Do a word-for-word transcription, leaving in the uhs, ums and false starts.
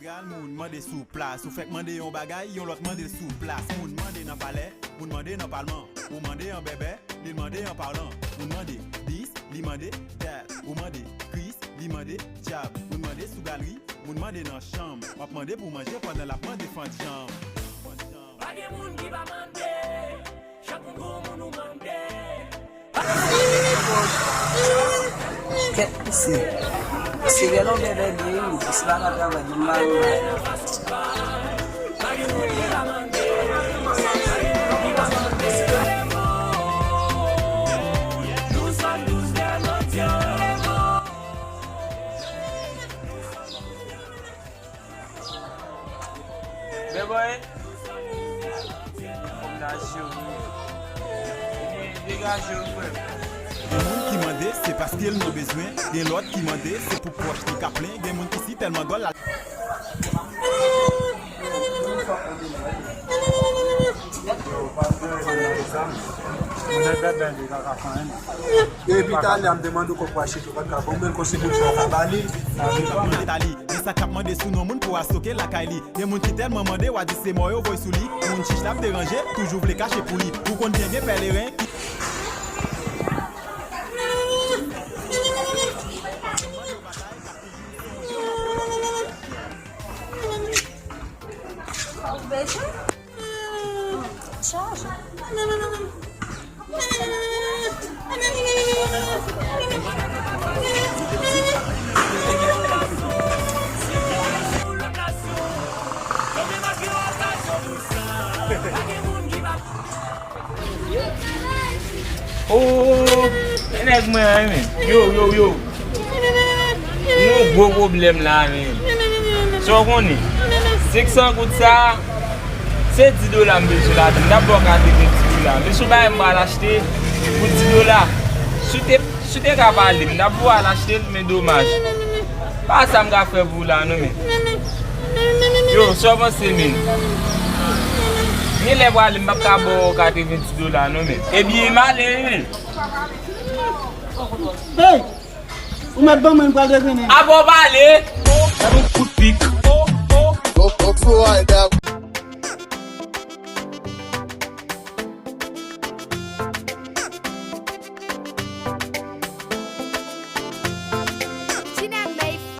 Moun mande sou plas, ou fèk mande yon bagay, yon lòt mande l sou plas. Moun mande nan palè, moun mande nan palman. Ou mande an bèbè, li mande an palan. Moun mande bis, li mande dat. Ou mande Kris, li mande dyab. Moun mande sou galri, moun mande nan chanm. W ap mande pou manje pandan l ap mande fann janm. Pa gen moun ki pa mande. Kèt pouse. Serye longè bèbè wi, si pa ka travay, moun mari. Bèbòy. Fòm nan jere. Ebyen, degaje w, frè m. Gen moun ki mande, se paske l nan bezwen. Gen lòt ki mande, se pou pòch li ka plen. Gen moun ki si tèlman gòl la. Epi talè a m te mande w kòb pou achte tou, pa t ka ban mwen l, konsi moun sa w ka ba li. Mande Tali, gen sa k ap mande sou non moun pou astoke lakay li. Gen moun ki tèlman mande, w a di se mò yo voye sou li. Moun chich la ap deranje, toujou vle kache pou li. Ou konn byen gen pèleren ki Ou bezwen? Chaje. Oh, e nèg mwen an, men. Yo, yo, yo. Nou gwo pwoblèm la, men. Sa w konnen? Senk san goud sa, se dis dola m bezwen ladan. M t ap ba w katrevenndis dola. Men si w bay m pral achte pou dis dola. Si w te, si w te ka pale m, m t ap ba w al achte l, men domaj. Pa sa m ka fè pou w la, non, men. Yo, sa w panse, men? Gen lè prale, m p ap ka ba w katrevenndis dola, non, men. Ebyen, m ale, men. Hey! Ou mèt ban mwen, m pral retounen. Apa w pale? Gad yon kout pik. Go, go, Florida.